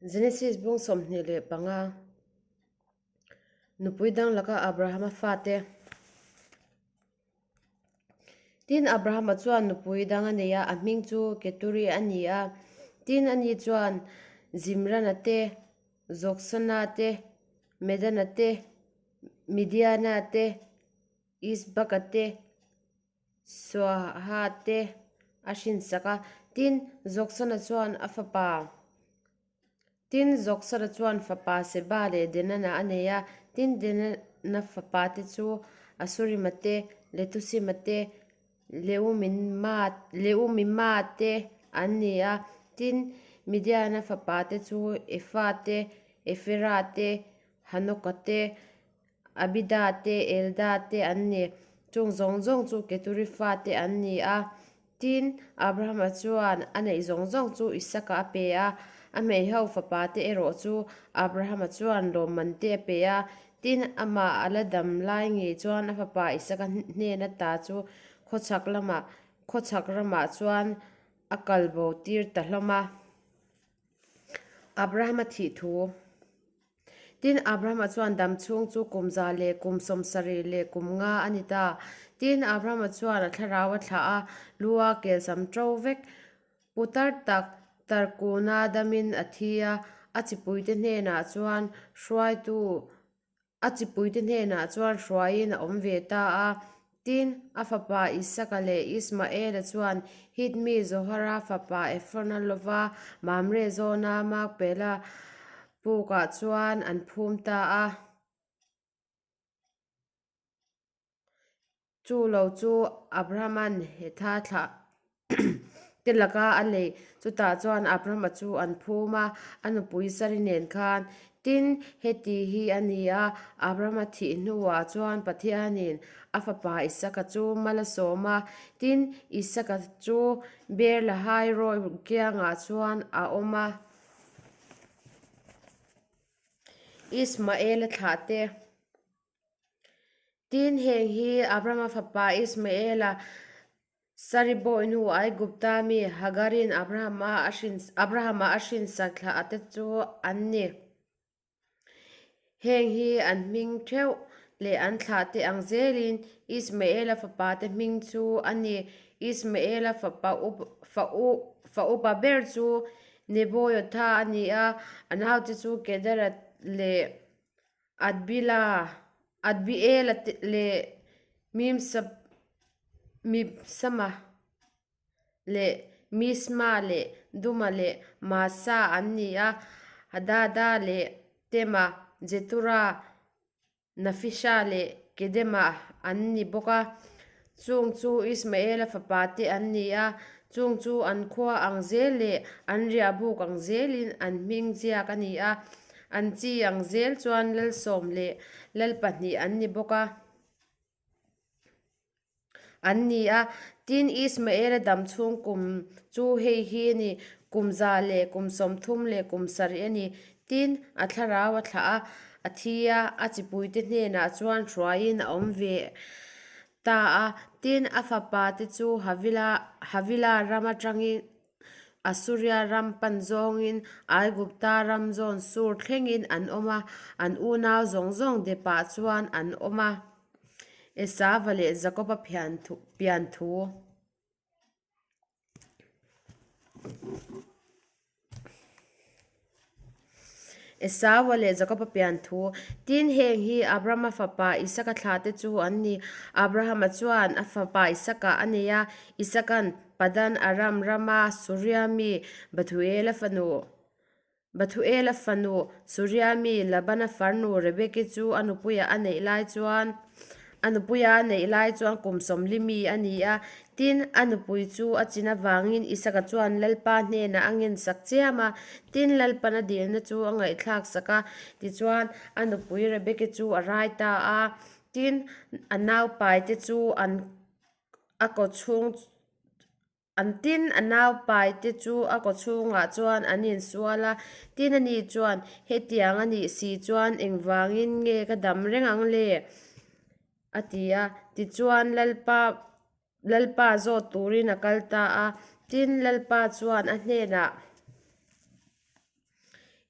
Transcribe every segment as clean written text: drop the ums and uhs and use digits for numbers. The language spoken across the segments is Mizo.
Genesis bung 25 Nupui dang laka Abrahama fate. Tin, Abrahama chuan nupui dang a nei a, a hming chu Keturi a ni a. Tin, ani chuan Zimrana te, Joksana te, Medana te, Midiana te, Isbaka te, Suaha te a hrinsak a. Tin, Joksana chuan a fapa. Tin, Joksana chuan fapa Seba leh Denana a nei a. Tin, Denana fapa te chu Asurima te, Letusima te, Leumima te an ni a. Tin, Midiana fapa te chu Efa te, Efera te, Hanoka te, Abida te, Elda te an ni. Chung zawng zawng chu Keturi fate an ni a. Tin, Abrahama chuan a neih zawng zawng chu Isaka a pe a, a hmeiho fapa te erawh chu Abrahama chuan lawmman te a pe a. Tin, amah a la dam lai ngei chuan a fapa Isaka hnen ata chu khawchhak lamah, khawchhak ramah chuan a kal bo tir ta hlawm a. Abrahama thih thu. Tin, Abrahama chuan dam chhung chu kum za leh kum 70 leh kum nga a ni ta. Tin, Abrahama chuan a thlarau a thlah a, lu a kelsam ṭo vek. Putar tak Tarkuna damin a thi a, a chipuite hnenah chuan hruaitu A chipuite hnenah chuan hruaiin a awm ve ta a. Tin, a fapa Isaka leh Ismaela chuan Hit mi Zohara fapa Efrona lova Mamre zawna Makpela pukah chuan an phum ta a. Chu lo chu Abrahama'n Hetha thlah te laka a lei. Chutah chuan Abrahama chu an phum a, a nupui Sari nen khan. Tin, heti hi a ni a, Abrahama thih hnuah chuan Pathianin a fapa Isaka chu mal a sawm a. Tin, Isaka chu Beer-lahai rawi kiangah chuan a awm a. Ismaela thlah te. Tin, heng hi Abrahama fapa Ismaela Sari bawi hnu Aigupta mi Hagarin Abrahama a hrinsak thlah te chu an ni. Heng hi an hming theuh leh an thlah te ang zelin Ismaela fapa te hming chu a ni. Ismaela fapa fa upa ber chu Neboiotha a ni a, a naute chu Kedara leh Adbila, Adbiela leh Mibsama leh Misma leh Duma leh Masa an ni a, Hadada leh Tema, Jetura, Nafisha leh Kedema an ni bawk a. Chung chu Ismaela fapate an ni a, chung chu an khua ang zel leh an riahbuk ang zelin an hming ziak a ni a, an chi ang zel chuan Lalsawm leh Lalpahnih an ni bawk a. An ni a, tin Ismaela dam chhung kum chu hei hi a ni, kum za leh kum 30 leh kum 70 a ni. Tin, a thlarau a thlah a, a thi a, a chipuite hnenah chuan hruaiin a awm ve ta a. Tin, a fapate chu Havila, Havila ram atangin Asuria ram pan zawngin Aigupta ram zawn sur thlengin an awm a, an unau zawng zawng depah chuan an awm a. Esava leh Jakoba pian thu. Esaua leh Jakoba pian thu. Tin, heng hi Abrahama fapa Isaka thlahte chu an ni. Abrahama chuan a fapa Isaka a nei a, Isaka'n Padan Aram rama Suria mi Bathuela fanu Bathuela fanu Suria mi Labana farnu Rebeki chu a nupuia a neih lai chuan A nupuia a neih lai chuan kum 40 mi a ni a. Tin, a nupui chu a chin avangin Isaka chuan Lalpa hnenah a ngensak chiam a. Tin, Lalpan a dilna chu a ngaihthlak sak a. Tichuan, a nupui Rebeki chu a rai ta a. Tin, a naupaite chu an a kawchhung An tin a naupai te chu a kawchhungah chuan an insual a, tin ani chuan, Hetiang a nih si chuan engvangin nge ka dam reng ang le? a ti a. Tichuan Lalpa Lalpa zawt turin a kal ta a, tin Lalpa chuan a hnenah.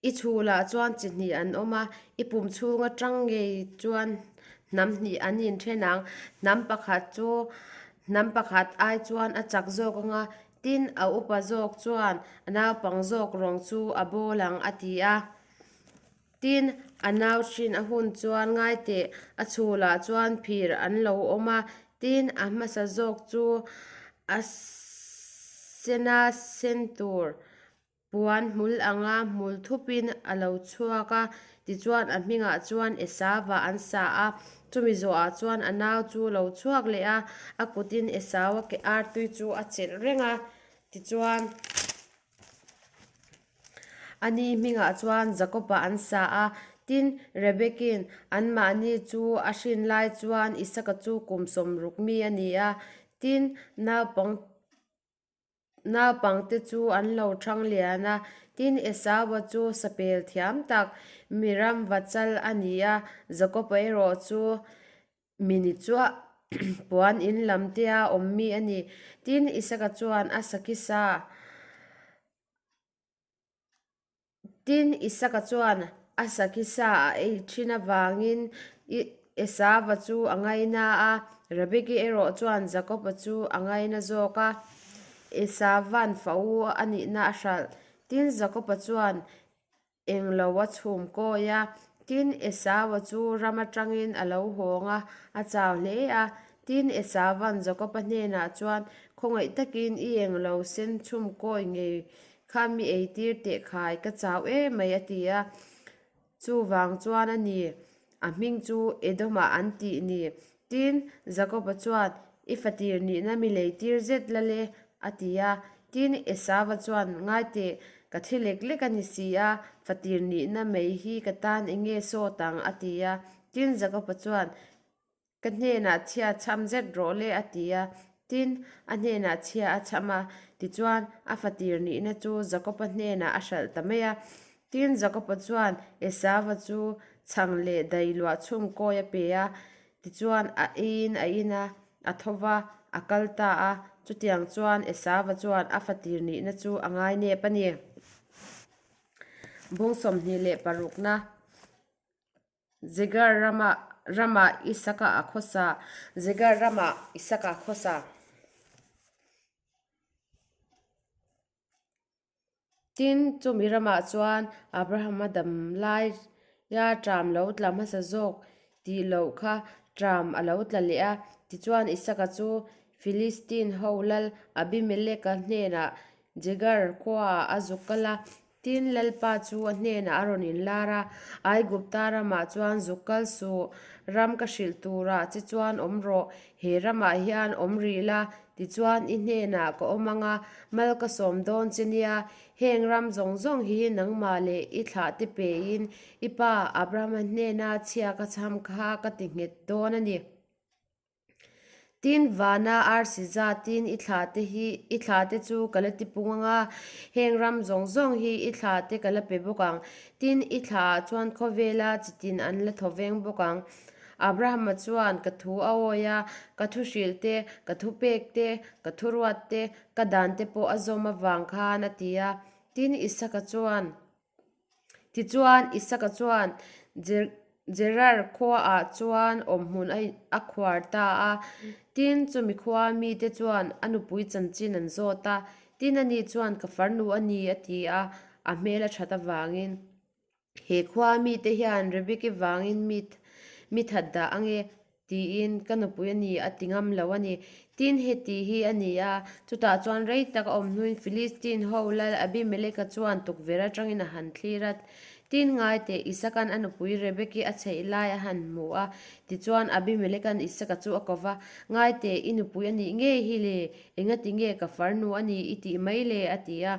I chhulah chuan chi hnih an awm a, i pum chhung atang ngei chuan hnam hnih an inthen ang. Hnam pakhat chu hnam pakhat ai chuan a chak zawk ang a, tin a upa zawk chuan a naupang zawk rawng chu a bawl ang a ti a. Tin, a nau hrin a hun chuan ngai teh, a chhulah chuan phir an lo awm a, tin, a hmasa zawk chu a sena sen tur puan hmul anga hmul thupin a lo chhuak a, tichuan a hmingah chuan Esauva an sa a, chumi zawhah chuan a nau chu lo chhuak leh a, a kutin Esaua ke artui chu a chelh reng a, tichuan. A ni hmingah chuan Jakob-a an sa a, tin, Rebekin anmahni chu a hrin lai chuan Isaka chu kum 60 mi a ni a, tin, naupang naupangte chu an lo thang lian a, tin, Esaua chu sapel thiam tak mi ram va chal a ni a, Jakob-a erawh chu Mi ni chuah puan in lam te a awm mi a ni. Tin, Isaka chuan a sakhi sa Tin, Isaka chuan a sakhi sa a ei thin avangin Esauva chu a ngaina a, Rebeki erawh chuan Jakoba chu a ngaina zawk a. Esauva'n fa u a nihna a hralh. Tin, Jakoba chuan Englo a chhum kawi a, tin Esaua chu ram atangin a lo hawng a, a chau hle a. Tin Esauva'n Jakoba hnenah chuan, Khawngaih takin i englo sen chhum kawi ngei kha mi eitir teh khai, ka chau em mai a ti a. Chuvang chuan a ni, a hming chu Edomah an tih ni. Tin, Jakoba chuan, I fatir nihna mi leitir zet la le, a ti a. Tin, Esauva chuan, Ngai teh, ka thi lek lek a ni si a, fatir nihna mai hi ka tan eng nge sawt ang? a ti a. Tin, Jakoba chuan, Ka hnenah chhia chham zet rawh le, a ti a. Tin, a hnenah chhia a chham a. Tichuan, a fatir nihna chu Jakoba hnenah a hralh ta mai a. Tin, Jakoba chuan Esauva chu chhang leh dai luah chhung kawi a pe a, tichuan a eiin a in a, a tho va, a kal ta a. Chutiang chuan Esauva chuan a fatir nihna chu a ngai nep a ni. Bung 26 na Zegar ramah ramah Isaka a khawsa Zegar ramah Isaka a khawsa. Tin, chumi ramah chuan Abrahama dam laia ṭam lo tla hmasa zawk tih loh kha ṭam a lo tla leh a. Tichuan, Isaka chu Philistine ho lal Abimeleka hnenah Jegar khuaah a zuk kal a. Tin, Lalpa chu a hnenah a rawn inlar a, Aigupta ramah chuan zuk kal suh, ram ka hrilh turah che chuan awm rawh, he ramah hian awm rih la, Tichuan, i hnenah ka awm ang a, mal ka sawm dawn che nia, heng ram zawng zawng hi nangmah leh i thlahte pein i pa Abrahama hnena chhia ka chham kha ka ti nghet dawn a ni. Tin, vana arsi zatin i thlahte hi i thlahte chu ka la ti pung ang a, heng ram zawng zawng hi i thlahte ka la pe bawk ang. Tin, i thlahah chuan khawvela chitin an la thaw veng bawk ang. Abrahama chuan, Ka thu a awi a, ka thu hrilh te, ka thu pek te, ka thu ruat te, ka dan te pawh a zawm avang khan a ti a. Tin, Isaka chuan, Tichuan, Isaka chuan Gerar khuaah chuan awmhmun a khuar ta a. Tin, chumi khua mite chuan a nupui chanchin an zawt a. Tin, ani chuan, Ka farnu a ni, a ti a, a hmel a that avangin. He khua mite hian Rebeki vangin mi mi that dah ange tiin ka nupui a ni a ti ngam lo a ni. Tin, heti hi a ni a, chutah chuan rei tak a awm hnuin Philistine ho lal Abimeleka chuan tukverh atangin a han thlir a. Tin, ngaiteh, Isakan a nupui Rebeki a chheih lai a han hmu a. Tichuan, Abimelekan Isaka chu a ko va, Ngaiteh, i nupui a nih ngei hi le, engati nge ka farnu a ni i tih mai le? a ti a.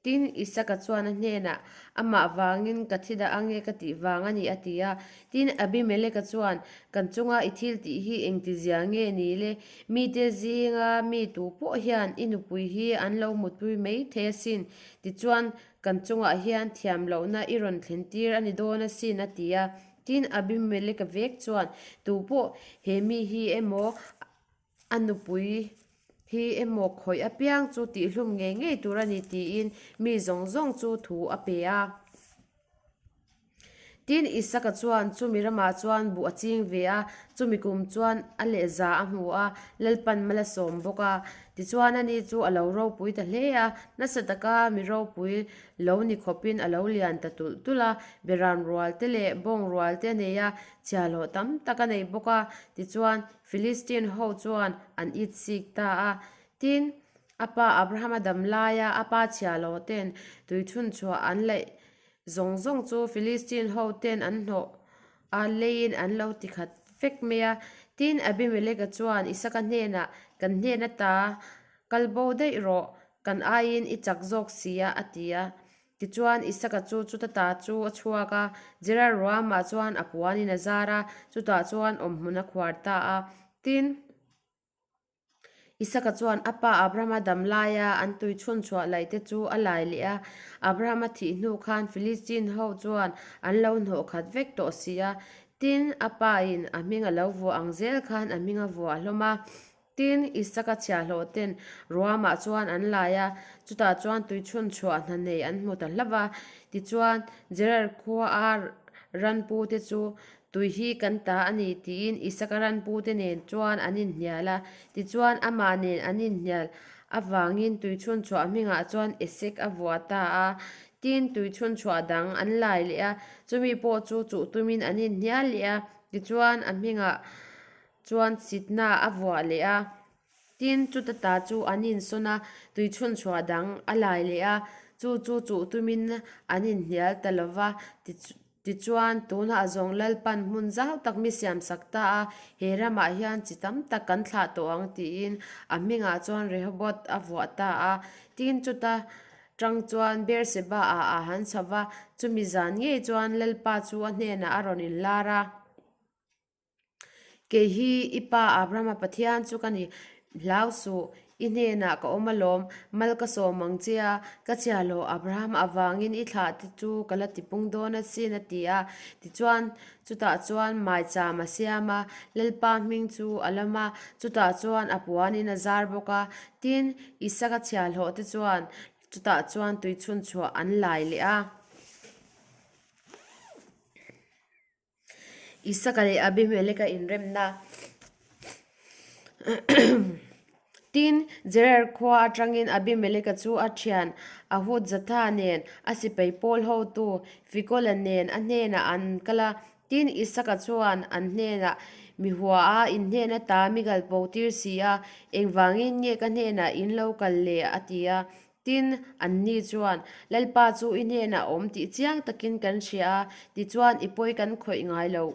Tin, Isaka chuan a hnenah, Amah vangin ka thi dah ange ka tih vang a ni, a ti a. Tin, Abimeleka chuan, Kan chunga i thil tih hi engtizia nge ni le? Mite zinga mi tu pawh hian i nupui hi an lo mutpui mai thei asin. Tichuan, kan chungah hian thiam lohna i rawn thlen tir a ni dawn asin, a ti a. Tin, Abimeleka vek chuan, Tu pawh he mi hi emaw, A nupui hi emaw khawih apiang chu tihhlum ngei ngei tur a ni tiin mi zawng zawng chu thu a pe a. Tin, Isaka chuan chumi ramah chuan buh a ching ve a, chumi kum chuan a lehza a hmu a, Lalpan mal a sawm bawk a. Tichuan ani chu a lo ropui ta hle a, nasa taka mi ropui lo ni khawpin a lo lian ta tulh tulh a, beram rual te leh bawng rual te a nei a, chhiahhlawh tam tak a nei bawk a. Tichuan, Philistine ho chuan an it sik ta a. Tin, a pa Abrahama dam laia a pa chhiahhlawh ten tuichhunchhuah an laih Zawng zawng chu Philistine ho ten an hnawh a, leiin an lo ti khat vek mai a. Tin, Abimeleka chuan Isaka hnenah, Kan hnen ata kal bo daih rawh, kan aiin i chak zawk si a, a ti a. Tichuan, Isaka chu chuta ta chu a chhuak a, Gerar ruamah chuan a puanin a zar a, chutah chuan awmhmun a khuar ta a. Tin. Isaka chuan a pa Abrahama dam laia an tui chhun chhuah laih te chu a lai leh a. Abrahama thih hnu khan Philistine ho chuan an lo hnawh khat vek tawh si a. Tin, a pa in a hming a lo vuah ang zel khan a hming a vuah hlawm a. Tin, Isaka chhiahhlawh ten ruamah chuan an lai a, chutah chuan tui chhun chhuah hna nei an hmu ta hlauh a. Tichuan, Gerar khua a ranpu te chu Tui hi kan ta a ni tiin Isaka ranpute nen chuan an inhnial a. Tichuan, amah nen an inhnial avangin tuichhunchhuah hmingah chuan Esek a vuah ta a. Tin, tuichhunchhuah dang an lai leh a, chumi pawh chu chuh tumin an inhnial leh a. Tichuan, a hmingah chuan Sitna a vuah leh a. Tin, chuta ta chu an insawn a, tuichhunchhuah dang a lai leh a, chu chu chuh tumin an inhnial ta lo va. Tichuan, tunah zawng Lalpan hmun zau tak mi siamsak ta a, he ramah hian chi tam tak kan thlah tawh ang tiin a hmingah chuan Rehoboth a vuah ta a. Tin, chuta tang chuan Beersheba-ah a han chho va, chumi zan ngei chuan Lalpa chu a hnenah a rawn inlar a. Kei hi i pa Abrahama Pathian chu ka ni, hlau suh, i hnenah ka awm alawm, mal ka sawm ang che a, ka chhiahhlawh Abraham avangin i thlah te chu ka la tipung dawn asin a ti a. Tichuan, chutah chuan maicham a siam a, Lalpa hming chu a lam a, chutah chuan a puanin a zar bawk a. Tin, Isaka chhiahhlawh te chuan chutah chuan tuichhunchhuah an lai leh a. Isaka leh Abimeleka inremna Tin, Gerar khua atangin Abimeleka chu a thian Ahudzatha nen a sipai pawl hotu Fikola nen a hnenah an kal a. Tin, Isaka chuan an hnenah, Mi hua a, in hnen ata mi kal po tir si a, engvangin nge ka hnenah in lo kal le? a ti a. Tin, anni chuan, Lalpa chu i hnenah a awm tih chiang takin kan hria a, tichuan i pawi kan khawih ngai lo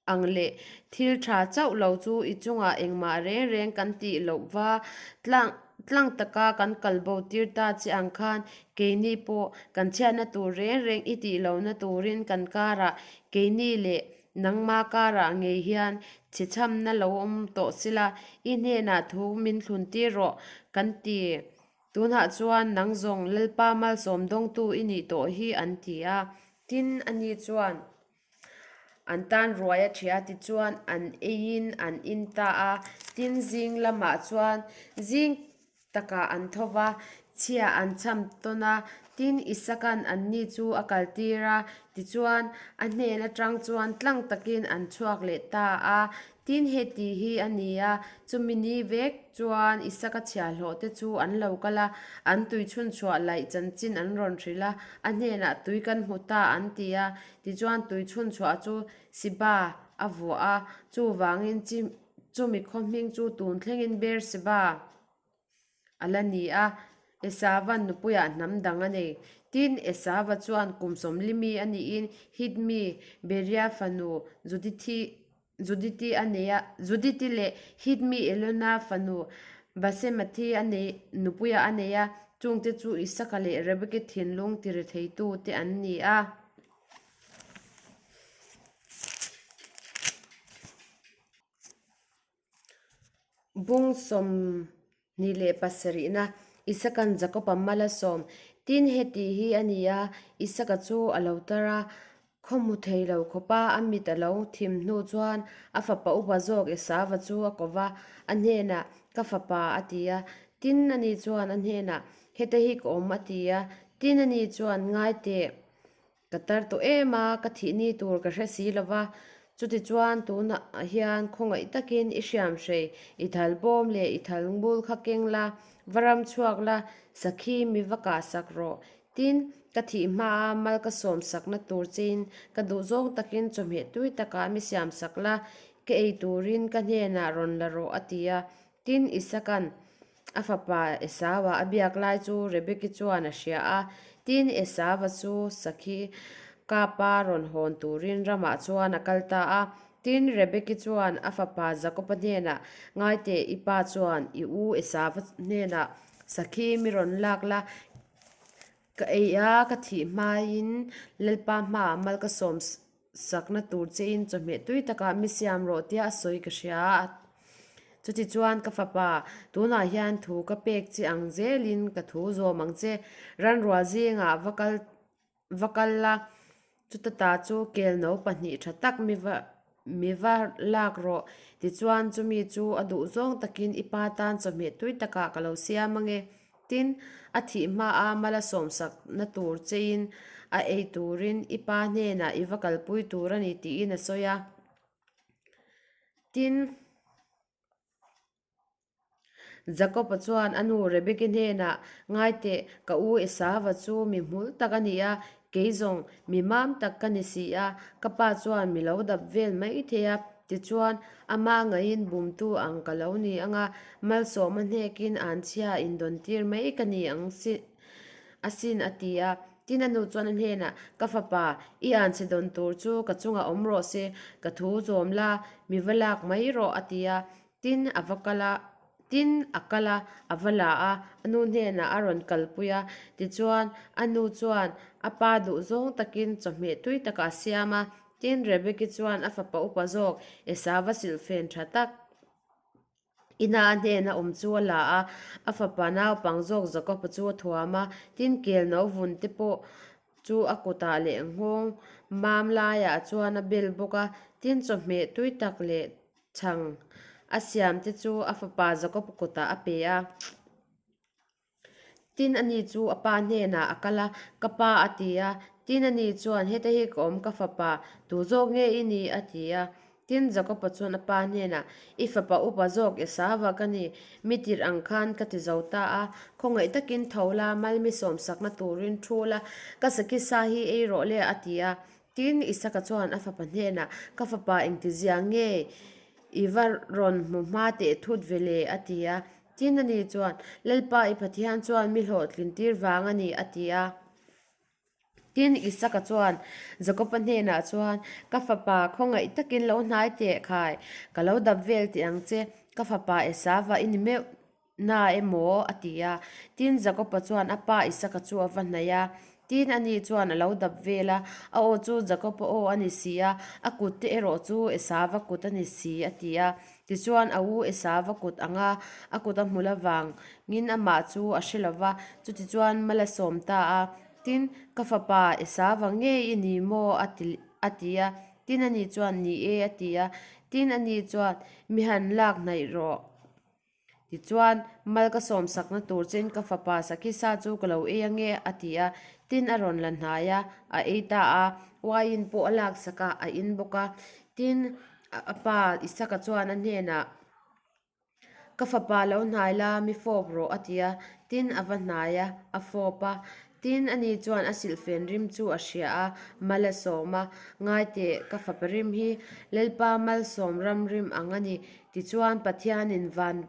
ang leh thil tha chauh lo chu i chungah engmah reng reng kan tih loh va, tlang tlang taka kan kal bo tir ta che ang khan keini pawh kan chhiatna tur reng reng i tih lohna turin kan karah keini leh Nangma karah ngei hian chhechhamna lo awm tawh sila, i hnenah thu min thlun tir rawh, kan ti. Tunah chuan nang zawng Lalpa malsawm dawngtu i nih tawh hi an ti a. Tin, ani chuan an tan ruai a ṭhia tichuan an eiin an in ta a. Tin, zing lamah chuan zing takah an tho va, chhia an cham tawn a. Tin, Isaka'n anni chu a kaltir a, tichuan, a hnen atang chuan tlang takin an chhuak leh ta a. Tin, heti hi a ni a, chumi ni vek chuan Isaka chhiahhlawh te chu an lo kal a, an tui chhunchhuah laih chanchin an rawn hrilh a, a hnenah tui kan hmu ta an ti a. Tichuan, tui chhunchhuah chu Siba a vuah a, chuvangin chi Chumi khaw hming chu tun thlengin Beersheba a la ni a, Esava nupuiah hnam dang a nei. Tin, Esava chuan kum sawmlimi a niin Hitmi Beria fanu Judithi Juditi a nei a, Juditi leh Hitmi Elona fanu Basemathi a nei nupuiah a nei a, chungte chu Isaka leh Rebeki thinlung tiritheitu te an ni a. Bung 27na Isaka'n Jakob-a mal a sawm. Tin, heti hi a ni a, Isaka chu a lo tar a, khaw hmu thei lo khawpa a mit a lo thim hnu chuan a fapa upa zawk Esava chu a ko va, a hnenah, Ka fapa, a ti a. Tin, ani chuan a hnenah, Heta hi ka awm, a ti a. Tin, ani chuan, Ngai teh. Ka tar tawh em a, ka thih ni tur ka hre si lo va. Chutichuan tunah hian khawngaih takin i hriam hrei, i thal bawm leh i thal ngul kha keng la, va ram chhuak la, sakhi mi va kah sak rawh. Tin, ka thih hmaa mal ka sawm sakna tur chein ka duh zawng takin chawhmeh tui takah mi siam sak la, ka ei turin ka hnenah rawn la rawh a ti a. Tin, Isaka'n a fapa Esau-a a biak lai chu Rebeki chuan a hria a. Tin, Esau-a chu sakhi kapa rawn hawn turin ramah chuan a kal ta a. Tin, Rebeki chuan a fapa Jakob-a hnenah, Ngaiteh, i pa chuan i u Esau-a hnenah sakhi mi rawn lak la, Ka ei a, ka thih hmain Lalpa hmaah mal ka sawm sakna tur chein chawhmeh tui takah mi siam rawh tia a sawi ka hria a. Chutichuan ka fapa, tunah hian thu ka pek che ang zelin ka thu zawm ang che. Ranrual zingah va kal va kal la, Chuta ta chu kel no pahnih tha tak mi va mi va lak rawh. Tichuan chumi chu a duh zawng takin i pa tan chawhmeh tui takah ka lo siam ange. Tin, a thih hmaa mala sawmsakna tur chein a ei turin i pa hnenah i va kalpui tur a ni tiin a sawi a. Tin. Jakob-a chuan a nu Rebeki hnenah, Ngai teh, ka u Esava chu mi hmul tak a ni a, kei zawng mi mam tak ka ni si a, ka pa chuan mi lo dap vel mai thei a, tichuan ama ngaiin bumtu ang ka lo ni ang a, malsawma hnekin anchhia indawntir mai ka ni ang asin a ti a. Tin a nu chuan a hnenah, Ka fapa, i anchhe dawn tur chu ka chungah awm rawh se, ka thu zawm la, mi va lak mai rawh a ti a. Tin, a va kal a, tin, a kal a, a va la a, a nu hnenah a rawn kalpui a. Tichuan, a nu chuan a pa duh zawng takin chawhmeh tui takah a siam a. Tin, Rebeki chuan a fapa upa zawk Esava silhfen tha tak ina a hnena awm chu a la a, a fapa naupang zawk Jakob-a chu a thuam a. Tin, kel no vun te pawh chu a kutah leh nghawng mam laiah chuan a bel bawk a. Tin, chawhmeh tui tak leh Chhang a siam te chu a fapa Jakob kutah a pe a. Tin, ani chu a pa hnenah a kal a, Ka pa a ti a. Tin, ani chuan, Heta hi ka awm ka fapa, tu zawk nge i ni? a ti a. Tin, Jakob-a chuan a pa hnenah, I fapa upa zawk Esau-a ka ni, mi tirh ang khan ka ti zo ta a. Khawngaih takin tho la, mal mi sawmsakna turin thu la, ka sakhi sa hi ei rawh le, a ti a. Tin, Isaka chuan a fapa hnenah, Ka fapa engtizia nge i va rawn hmu hma teh thut ve le? a ti a. Tin, ani chuan, Lalpa i Pathian chuan mi hlawhtlin tir vang a ni, a ti a. Tin, Isaka chuan Jakoba hnenah chuan, Ka fapa, khawngaih takin lo hnai teh khai, ka lo dap vel teh ang che, ka fapa Esava i ni meuh Na emaw? a ti a. Tin, Jakoba chuan a pa Isaka chu a va hnaih a. Tin, ani chuan a lo dap vel a, a aw chu Jakoba aw a ni si a, a kut te erawh chu Esava kut a ni si, a ti a. Tichuan, a u Esava kut anga a kut a hmul avangin amah chu a hre lo va, chutichuan mal a sawm ta a. Tin, Ka fapa Esava ngei i ni maw? a ti a ti a. Tin, ani chuan, Ni e, a ti a. Tin, ani chuan, Mi han lak hnaih rawh. Tichuan, mal ka sawmsakna tur chein ka fapa sakhi sa chu ka lo ei ange, a ti a. Tin, a rawn la hnai a, a ei ta a. Uaiin pawh a laksak a, a in bawk a. Tin, a pa Isaka chuan a hnenah, Ka fapa lo hnai la, mi fawp rawh, a ti a. Tin, a va hnai a, a fawp a. Tin, ani chuan a silhfen rim chu a hria a, mal a sawm a, Ngai teh, ka fapa rim hi Lalpa malsawm ram rim ang a ni. Tichuan, Pathianin van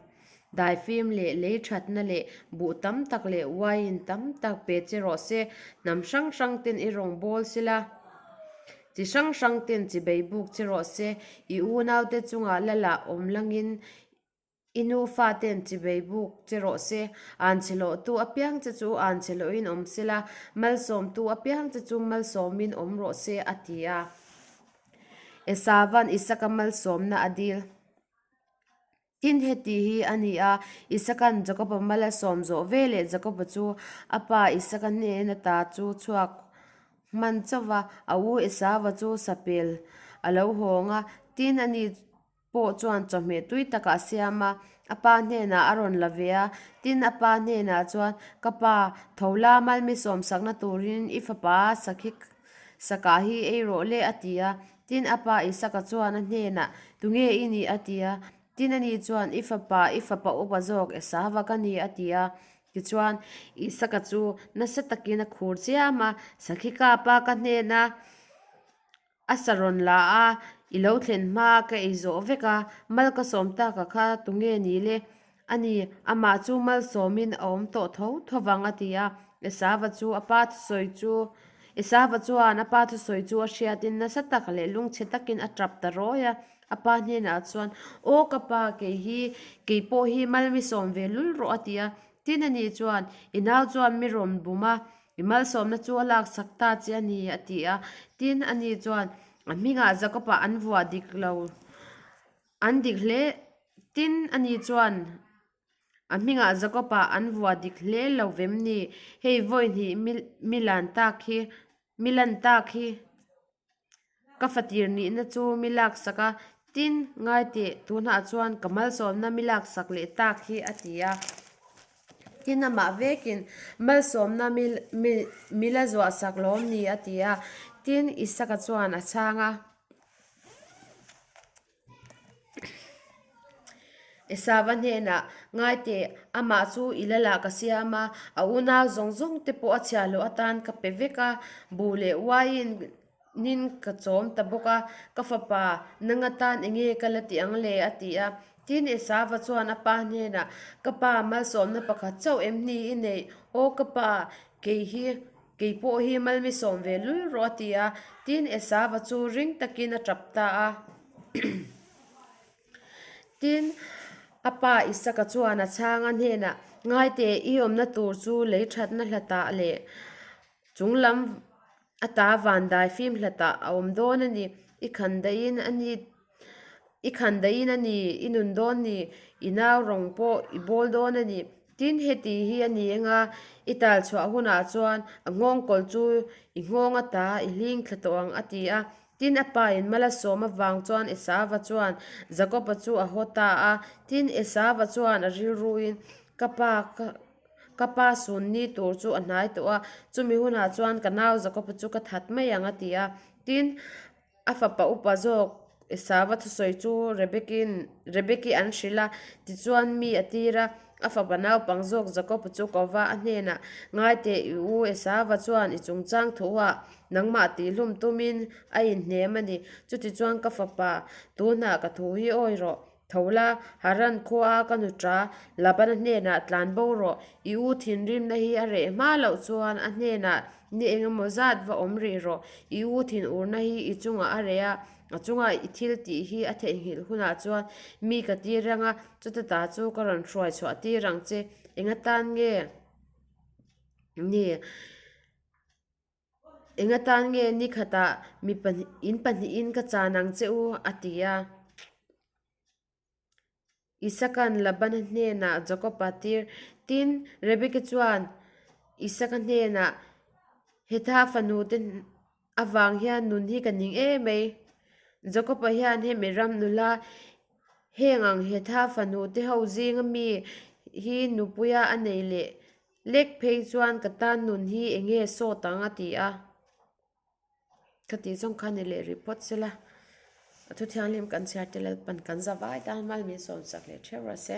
daifim leh lei thatna leh buh tam tak leh uaiin tam tak pe che rawh se, hnam hrang hrang ten i rawn bawl sela, chi hrang hrang ten chi bei buk che rawh se, i unaute chungah lalah awm langin I nu faten chibei buk che rawh se, an che lawhtu apiang che chu an che lawhin awm sela, malsawmtu apiang che chu malsawmin awm rawh se, a ti a. Esavan Isaka malsawmna a dil. Tin, heti hi a ni a, Isakan Jakoba mal a sawm zawh ve leh Jakoba chu a pa Isaka hnen ata chu chhuak hman chauh va, a u Esava chu sapel a lo hawng a, tin ani pawh chuan chawhmeh tui takah a siam a, a pa hnenah a rawn la ve a, tin a pa hnenah chuan, Ka pa, tho la malmi sawmsakna turin i fapa sakhi Sakah hi ei rawh le, a ti a. Tin, a pa Isaka chuan a hnenah, Tunge i nih? a ti a. Tin, ani chuan, I fapa, i fapa upa zawk Esava ka ni, a ti a. Tichuan, Isaka chu nasa takin a khur chiam a, Sakhi kapa ka hnena a sa rawn la a, i lo thlen hma ka ei zawh vek a, mal ka sawm taka kha tunge ni le? A ni, amah chu malsawmin a awm tawh tho tho vang, a ti a. Esava chu a pa thusawi chu Esava chuan a pa thusawi chu a hriatin nasa tak leh lungchhe takin a tap ta rawi a. A pa hnenah chuan, Aw ka pa, kei hi, kei pawh hi mal mi sawm ve lul rawh, a ti a. Tin a ni chuan, I nau chuan mi rawn bum a, i malsawmna chu a laksak ta che a ni, a ti a. Tin a ni chuan, A hmingah Jakob-ah an vuah dik lo, an dik hle. Tin a ni chuan, A hmingah Jakob-ah an vuah dik hle lo vem ni? Hei vawi hnih mi lan tak hi, mi lan tak hi. Ka fatir nihna chu mi laksak a, tin, ngai teh, tunah chuan ka malsawmna mi laksak leh tak hi a ti a. Tin, amah vekin malsawmna mi mi mi la zuahsak lawm ni a ti a. Tin, Isaka chuan a chhang a. Esava hnenah, Ngai teh, amah chu i la lah ka siam a, a unau zawng zawng te pawh a chhiah loh atan ka pe vek a, buh leh uaiin nin ka chawm ta bawk a, ka fapa nang atan eng nge ka la ti ang le? a ti a. Tin, Esava chuan a pa hnenah, Ka pa, malsawmna pakhat chauh em ni i neih? Aw ka pa, kei hi Kei pawh hi malmi sawm ve lul rawh a ti a, tin Esava chu ring takin a tap ta a. Tin, a pa Isaka chuan a chhang a hnenah, Ngaite, i awmna tur chu lei thatna hlatah leh chung lam ata vandai fim hlatah a awm dawn a ni. I khan daihin a ni I khan daihin a ni, i nun dawn ni, i nau rawng pawh i bawl dawn a ni. Tin, heti hi a ni eng a, i tal chhuah hunah chuan a nghawngkawl chu i nghawng ata i hling thla tawh ang, a ti a. Tin, a pain mal a sawm avang chuan Esava chuan Jakoba chu a haw ta a. Tin, Esava chuan a rilruin, Ka pa, ka pa sun ni tur chu a hnai tawh a, chumi hunah chuan ka nau Jakoba chu ka that mai ang, a ti a. Tin, A fapa upa zawk Esava thusawi chu Rebekin Rebeki an hrilh a, tichuan mi a tir a. A fapa naupang zawk Jakob chu ko va, a hnenah, Ngai teh, i u Esava chuan i chungchang thuah nangmah tihhlum tumin a inhnem a ni. Chutichuan ka fapa, tunah ka thu hi awi rawh. Tho la, Haran khua ka nu ta, Labana hnenah tlan bo rawh. I u thinrimna hi a reh hma loh chuan a hnenah ni eng emaw zat va awm rih rawh. I u thinurna hi i chungah a reh a, a chunga i thil tih hi a theihnghilh hunah chuan mi ka tir ang a, chuta ta chu ka rawn hruai chhuah tir ang che. Eng atan nge ni? Eng atan nge ni khatah mi pahnih in pahnihin ka chan ang che u? a ti a. Isaka'n Labana hnenah Jakob-a tir. Tin, Rebeki chuan Isaka hnenah, Hetha fanu te avang hian nun hi ka ning em mai. Jakob-a hian hemi ram nula heng ang Hetha fanu te ho zinga mi hi nupuia a nei leh Lek phei chuan ka tan nun hi eng nge sawt ang a ti a, ka tih zawng kha ni leh rih phawt sela, a thu thianghlim kan chhiar te Lalpan kan za vai tan mal min sawmsak leh theuh rawh se.